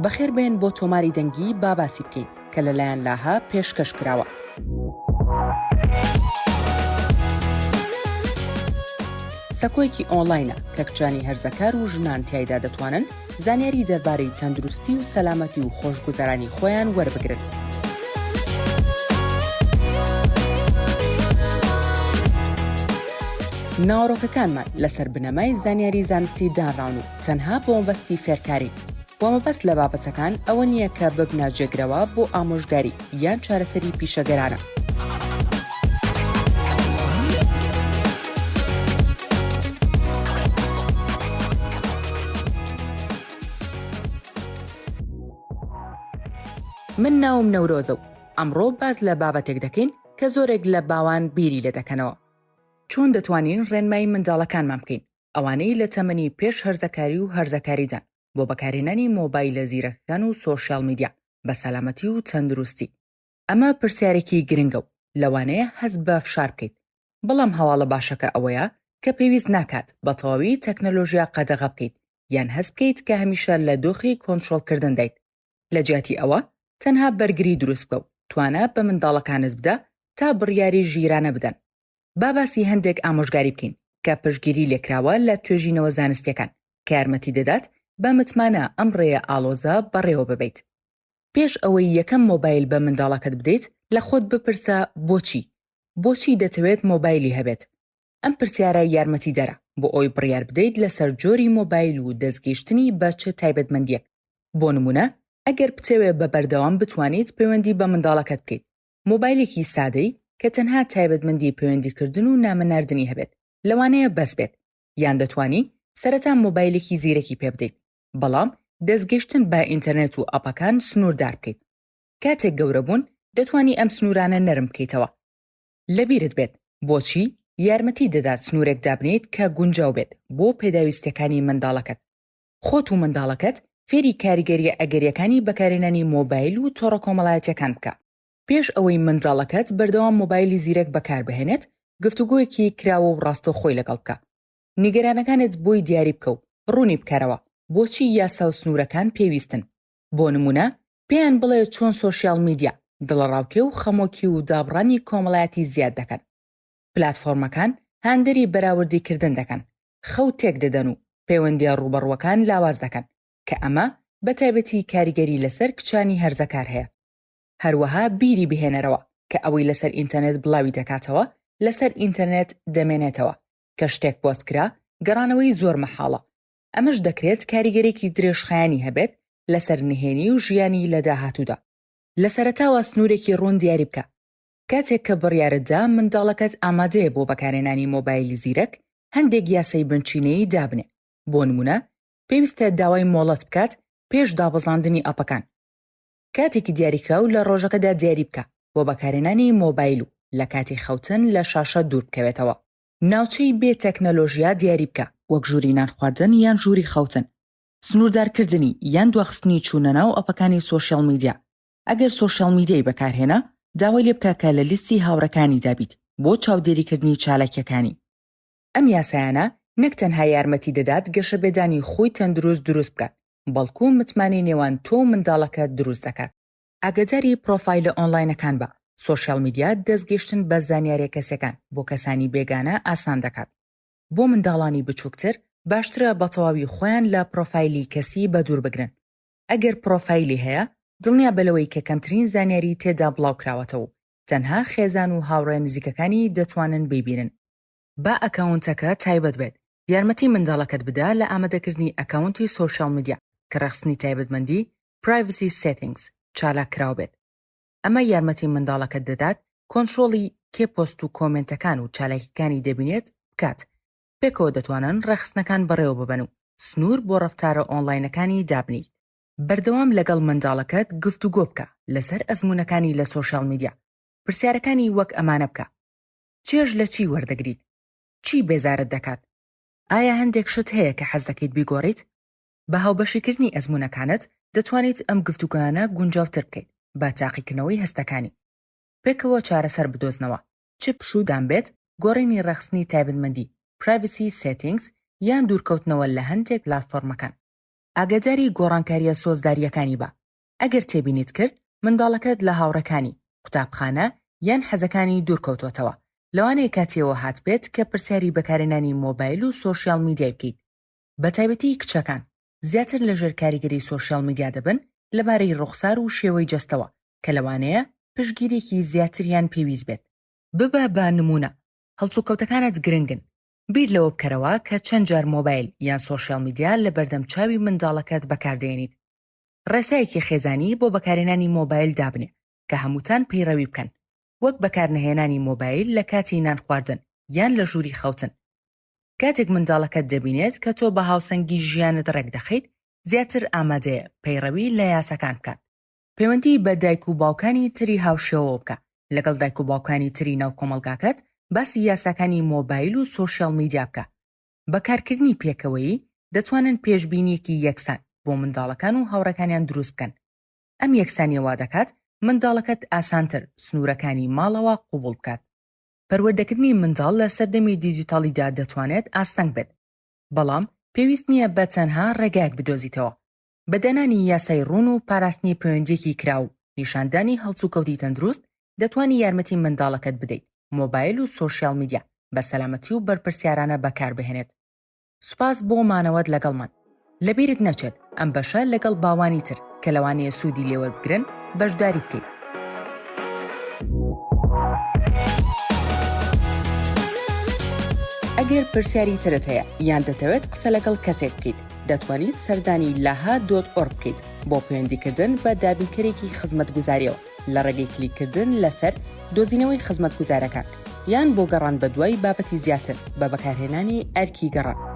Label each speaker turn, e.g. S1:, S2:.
S1: بەخێربێن بۆ تۆماری دەنگی با باسی بکەین کە لەلایەن لاها پێشکەش کراوە. سەکۆیەکی ئۆنلاینە کە کچانی هەرزەکار و ژنان تیایدا دەتوانن زانیاری دەربارەی تەندروستی و سەلامەتی و خۆشگوزەرانی خۆیان وەربگرن. ناوەڕۆکەکانمان لەسەر بنەمای زانیاری زانستی دانراون و تەنها بۆ مەبەستی فێرکارین و مەبەست لە بابەتەکان ئەوە نییە کە ببنە جێگرەوە بۆ ئامۆژگاری یان چارەسەری پیشەگەرانە. من ناوم نەورۆزە و ئەمڕۆ باس لە بابەتێک دەکەین کە زۆرێک لە باوان بیری لێ دەکەنەوە. چۆن دەتوانین ڕێنمایی منداڵەکانمان بکەین ئەوانەی لە تەمەنی پێش هەرزەکاری و هەرزەکاریدان بۆ بەکارهێنانی مۆبایلە زیرەکەکان و سۆشیال میدیا بە سەلامەتی و تەندروستی؟ ئەمە پرسیارێکی گرنگە و لەوانەیە هەست بە فشار بکەیت، بەڵام هەواڵە باشەکە ئەوەیە کە پێویست ناکات بە تەواوی تەکنەلۆژیا قەدەغە بکەیت یان هەست بکەیت کە هەمیشە لە دۆخی کۆنترۆڵکردندایت. لە جیاتی ئەوە تەنها بەرگری دروست بکە و توانا بە منداڵەکانت بدە تا بڕیاری ژیرانە بدەن. با باسی هەندێک ئامۆژگاری بکەین کە پشتگیری لێکراوە لە توێژینەوە زانستییەکان کە یارمەتی دەدات بە متمانە ئەم ڕێیە ئاڵۆزە بەڕێوە ببەیت. پێش ئەوەی یەکەم مۆبایل بە منداڵەکەت بدەیت لە خۆت بپرسە بۆچی؟ بۆچی دەتەوێت مۆبایلی هەبێت؟ ئەم پرسیارە یارمەتیدەرە بۆ ئەوەی بڕیار بدەیت لەسەر جۆری مۆبایل و دەستگەیشتنی بە چ تایبەتمەندییەک. بۆ نموونە ئەگەر بتەوێ بە بەردەوام بتوانیت پەیوەندی بە منداڵەکەت بکەیت، مۆبایلێکی سادەی کە تەنها تایبەتمەندی پەیوەندیکردن و نامە ناردنی هەبێت لەوانەیە بەس بێت، یان دەتوانی سەرەتا مۆبایلێکی زیرەکی پێ بدەیت بەڵام دەستگەیشتن بە ئینتەرنێت و ئەپەکان سنووردار بکەیت. کاتێک گەورە بوون دەتوانی ئەم سنوورانە نەرم بکەیتەوە. لەبیرت بێت بۆچی یارمەتی دەدات سنوورێک دابنێیت کە گونجاو بێت بۆ پێداویستییەکانی منداڵەکەت. خۆت و منداڵەکەت فێری کاریگەرییە ئەگەرییەکانی بەکارهێنانی مۆبایل و تۆڕە کۆمەڵایەتییەکان بکە. پێش ئەوەی منداڵەکەت بەردەوام مۆبایلی زیرەک بەکاربهێنێت، گفتوگۆیەکی کراوە و ڕاستەوخۆی لەگەڵ بکە. نیگەرانەکانت بۆی دیاری بکە و ڕوونی بکەرەوە بۆچی یاسا و سنوورەکان پێویستن. بۆ نموونە پێیان بڵێ چۆن سۆشیال میدیا دڵەڕاوکێ و خەمۆکی و دابڕانی کۆمەڵایەتی زیاد دەکەن. پلاتفۆرمەکان هاندەری بەراوردیکردن دەکەن، خەو تێک دەدەن و پەیوەندییە ڕووبەڕووەکان لاواز دەکەن، کە ئەمە بە تایبەتی کاریگەری لەسەر کچانی هەرزەکار هەیە. هەروەها بیری بهێنەرەوە کە ئەوەی لەسەر ئینتەرنێت بڵاوی دەکاتەوە لەسەر ئینتەرنێت دەمێنێتەوە، کە شتێک پۆست کرا گەڕانەوەی زۆر مەحاڵە، ئەمەش دەکرێت کاریگەرێکی درێژخایەنی هەبێت لەسەر نهێنی و ژیانی لە داهاتوودا. لە سەرەتاوە سنوورێکی ڕوون دیاری بکە، کاتێک کە بڕیارت دا منداڵەکەت ئامادەیە بۆ بەکارهێنانی مۆبایلی زیرەک، هەندێک یاسای بنچینەیی دابنێ، بۆ نموونە پێویستە داوای مۆڵەت بکات پێش دابەزاندنی ئەپەکان، کاتێکی دیاریکراو لە ڕۆژەکەدا دیاری بکە بۆ بەکارهێنانی مۆبایل و لە کاتی خەوتن لە شاشە دوور بکەوێتەوە. ناوچەی بێ تەکنەلۆژیا دیاری بکە، وەک ژووری نانخواردن یان ژووری خەوتن. سنووردارکردنی یان دواخستنی چوونە ناو ئەپەکانی سۆشیال میدیا، ئەگەر سۆشیال میدیای بەکارهێنا، داوای لێ بکە کە لە لیستی هاوڕێکانیدا بیت بۆ چاودێریکردنی چالاکییەکانی. ئەم یاسایانە نەک تەنها یارمەتی دەدات گەشەپێدانی خووی تەندروست دروست بکات، بەڵکو متمانەی نێوان تۆ و منداڵەکەت دروست دەکات. ئاگاداری پرۆفایلە ئۆنلاینەکان بە، سۆشیال میدیا دەستگەیشتن بە زانیارییە کەسیەکان بۆ کەسانی بێگانە ئاسان دەکات. بۆ منداڵانی بچووکتر باشترە بە تەواوی خۆیان لە پرۆفایلی کەسی بەدوور بگرن. ئەگەر پرۆفایلی هەیە، دڵنیابە لەوەی کە کەمترین زانیاری تێدا بڵاوکراوەتەوە و تەنها خێزان و هاوڕێ نزیکەکانی دەتوانن بیبینن. با ئەکاونتەکە تایبەت بێت. یارمەتی منداڵەکەت بدە لە ئامادەکردنی ئەکاونتی سۆشیال میدیا کە ڕێکخستنی تایبەتمەندی Privacy Settings چالاک کراو بێت. ئەمە یارمەتی منداڵەکەت دەدات کۆنترۆڵی کێ پۆست و کۆمێنتەکان و چالاکیەکانی دەبینێت بکات. پێکەوە دەتوانن ڕێکخستنەکان بەڕێوە ببەن و سنوور بۆ ڕەفتارە ئۆنلاینەکانی دابنێیت. بەردەوام لەگەڵ منداڵەکەت گفتوگۆ بکە لەسەر ئەزموونەکانی لە سۆشیال میدیا. پرسیارەکانی وەک ئەمانە بکە، چێژ لە چی وەردەگریت؟ چی بێزارت دەکات؟ ئایا هەندێک شت هەیە کە حەز دەکەیت بیگۆڕیت؟ بە هاوبەشیکردنی ئەزموونەکانت، دەتوانیت ئەم گفتوگۆیانە گونجاوتر بکەیت بە تاقیکردنەوەی هەستەکانی. پێکەوە چارەسەر بدۆزنەوە، چ پشوودان بێت، گۆڕینی ڕێکخستنی تایبەتمەندی، Privacy Settings، یان دوورکەوتنەوە لە هەندێک پلاتفۆرمەکان. ئاگاداری گۆڕانکارییە سۆزدارییەکانی بە. ئەگەر تێبینیت کرد منداڵەکەت لە هاوڕێکانی، قوتابخانە، یان حەزەکانی دوورکەوتووەتەوە، لەوانەیە کاتی ئەوە هاتبێت کە پرسیاری بەکارهێنانی مۆبایل و سۆشیال میدیای بکەیت. بەتایبەتی کچەکان زیاتر لەژێر کاریگەری سۆشیال میدیا دەبن لەبارەی ڕوخسار و شێوەی جەستەوە کە لەوانەیە پشتگیرییەکی زیاتریان پێویست بێت. ببە بە نموونە، هەڵسوکەوتەکانت گرنگن، بیر لەوە بکەرەوە کە چەند جار مۆبایل یان سۆشیال میدیا لەبەردەم چاوی منداڵەکەت بەکاردەهێنیت. ڕێسایەکی خێزانی بۆ بەکارهێنانی مۆبایل دابنێ کە هەمووتان پەیڕەوی بکەن، وەک بەکارنەهێنانی مۆبایل لە کاتی نانخواردن یان لە ژووری خەوتن. کاتێک منداڵەکەت دەبینێت کە تۆ بە هاوسەنگی ژیانت ڕێکدەخەیت، زیاتر ئامادەیە پەیڕەوی لە یاساکان بکات. پەیوەندی بە دایک و باوکانی تری هاوشێوەوە بکە، لەگەڵ دایک و باوکانی تری ناو کۆمەڵگاکەت باسی یاساکانی مۆبایل و سۆشیال میدیا بکە. بە کارکردنی پێکەوەیی دەتوانن پێشبینییەکی یەکسان بۆ منداڵەکان و هاوڕێکانیان دروست بکەن. ئەم یەکسانییە وادەکات منداڵەکەت ئاسانتر سنوورەکانی ماڵەوە قبوڵ بکات. پەروەردەکردنی منداڵ لە سەردەمی دیجیتاڵیدا دەتوانێت ئاستەنگ بێت، بەڵام پێویست نییە بە تەنها ڕێگایەک بدۆزیتەوە. بە دانانی یاسای ڕوون و پاراستنی پەیوەندییەکی کراوە و نیشاندانی هەڵسوکەوتی تەندروست، دەتوانی یارمەتی منداڵەکەت بدەیت مۆبایل و سۆشیال میدیا بە سەلامەتی و بەرپرسیارانە بەکاربهێنێت. سوپاس بۆ مانەوەت لەگەڵمان. لەبیرت نەچێت ئەم بەشە لەگەڵ باوانی تر کە لەوانەیە سوودی لێوەربگرن بەشداری بکەیت. ئەگەر پرسیاری ترت هەیە یان دەتەوێت قسە لەگەڵ کەسێک بکەیت، دەتوانیت سەردانی لاها dot org بکەیت بۆ پەیوەندیکردن بە دابینکەرێکی خزمەتگوزارییەوە لە ڕێگەی کلیککردن لەسەر دۆزینەوەی خزمەتگوزارەکان یان بۆ گەڕان بەدوای بابەتی زیاتر بە بەکارهێنانی ئەرکی گەڕان.